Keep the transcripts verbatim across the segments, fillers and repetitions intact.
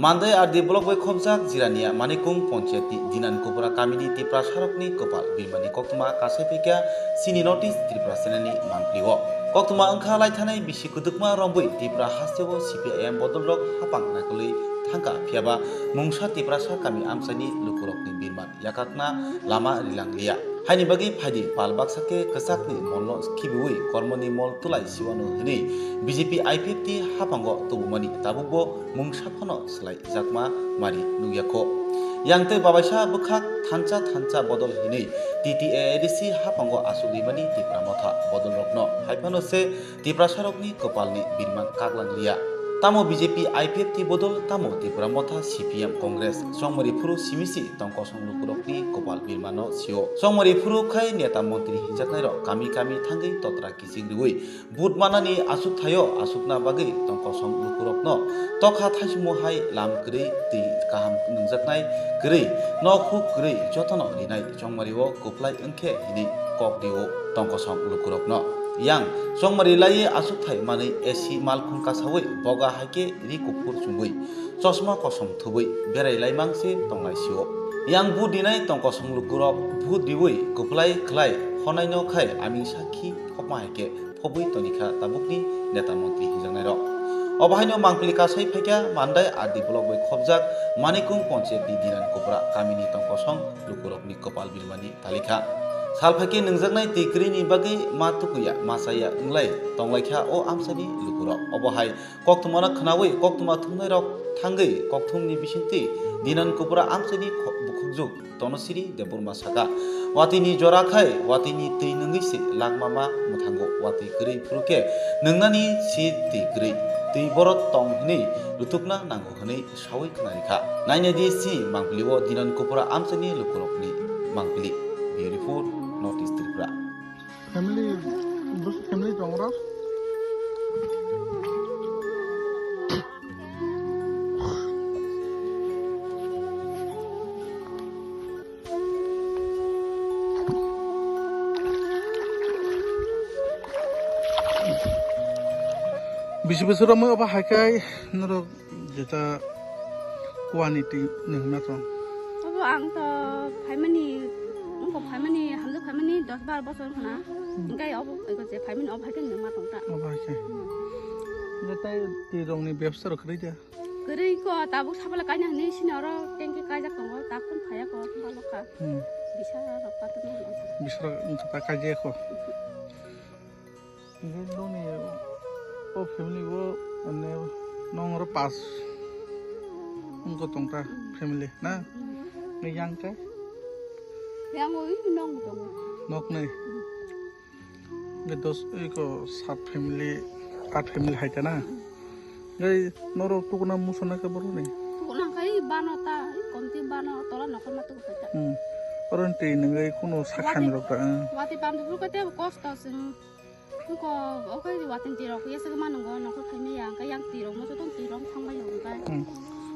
Mandai R D block bai khobjak Jirania Manikung Ponchayat ni Dinan Kupra kamini Tiprasarokni kwpal birmani koktwma kasai phaikha chini North East Tripura channel ni mangpili o. Koktwma wngkha laithanai bisi kwdwkma rombwi Tripura hasteo C P I M bodolrok hapang naikolwi thangkha, phiyaba mungsa Tiprasa kami amchaini lukurokni birman yakakna lama rilang liya. Haini bagwi phaidi pal baksa khe kwchakni molno khibiwi kormoni mol twlai siwano hwnwi B J P I P F T haphango tubumani tabukbo mungsa phano swlaijakma mari nukya kho. Yang tei babaisa bwkhak thansa thansa bodol hinwi T T A A D C haphango asugwimani Tipra Motha bodolrokno hai phano se Tiprasarokni kwpalni birman kaklang liya. Tamo B J P I P F T bodol, tamo Tipra Motha C P M Congress, chongmari phuru simisi tongkosong lukurokni kwpal birmano sio. Chongmari phuru khai neta montri hinjaknairok kami kami thangwi totra kiching riwi vote manani achukthaio achukna bagwi tongkosong lukurokno tokha thaisimo hai lam kwrwi twi kaham nungjaknai kwrwi nok huk kwrwi jotono rinai chongmario kwplai wngkhe hinwi kok rio tongkosong lukurokno. Yang chongmari laiwi achukthai manwi A C malkhung kasawi boga haikhe ri kuphur chumwi chosma kosom thubwi berai laimang se tonglai sio. Yang bu dinai tongkosong lukurok bu diwi kwplai khlai honaino khai aming sakhi thopma haikhe phobwi tonikha tabukni neta montri hinjaknairok. Obo haino mangpili kasai phaikha Mandai R D block bai khobjak Manikung Ponchayat ni Dinan Kupra kamini tongkosong lukurokni kwpal birmani talikha. Sal phaikhe nungjaknai twi kwrwini bagwi ma tukuya ma chaya wnglai tonglaikha o amchaini lukurok. Obo hai koktwmano khwnawi koktwma thumnairok thangwi kokthumni bisingtwi Dinan Kupra amchaini kho-, bukhukjwk Tonosiri Debbarma saka, watwini jora khai watwini twi nungwi se langma ma mwthango, watwi kwrwi phuru khe nungnani si twi kwrwi, twi borok tong hwnwi lutukna nango hwnwi sawi khwnarikha. Nainai di si mangpili o Dinan Kupra amchaini lukurokni mangpili. Bureau Report, North East Tripura. Family, bus family tong ro. Bisi bosor omo obo hai khe norok jeta kuani twi nungma tong. Obo ang to phaimani, wngkha phaimani, hamjak phaimani dos bar bosor wngkha na. Hmm. Hingke obo eko je phaimani obo hai khe nungma tong ta. Obo hai khe. Hmm. Hingke tei twi rokni bebsa rok kwrwi de. Kwrwi ko tabuk sabala kaina hwnwi sini oro tanki kaijak tongo, tabuk phano phaiya ko, balok kha. Hmm. Bisa rok patwrwng. Bisa rok wngkha ta kaijak ko. Hingke nokni o family o, mane, nong oro pas wngkha tong ta family na? Hingke yang khe? Yang o i nong tongo. Nokni? Hingke dos, eko sat family, aat family hai ta na? Hingke norok tukuna musa na khe borok ni? Tukuna khe bano ta, komti bano tola nokol ma tuku khe ta. Hmm. Oro ni twi nungwi kunu sakha ni rok ta, hmm. Wati bam thubur khe tebo kosto chwng. Wngkha, o khe watwini twi rok yasakhe ma nwngo, nokol phaimaya, hwnkhe yang twi rok moso tong twi rok thangbai rok hwnkhe. Hmm.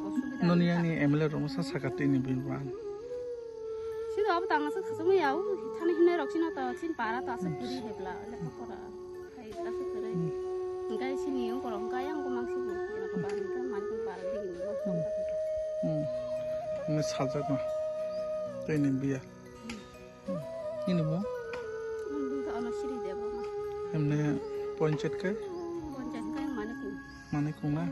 Osubida wngkha. Noni yang ni M L A rok mosa saka tini bini bang. Sino abo tang aswk khasukmaya, o thani hinai rok sino to, chini para to aswk kwrwi hebla, lekha pora hai aswk kwrwi. Hmm. Hwnkhe sini wngkha rok hwnkhe yang wngkha mang sini, yang wngkha para hwnkhe mani para digini. Hmm. Hmm. Ini sajak ma. Tini biya. Nini mung? Ang bwkha ano Sri Debbarma. Emne ponchayat kai? Ponchayat kai Manikung. Manikung na?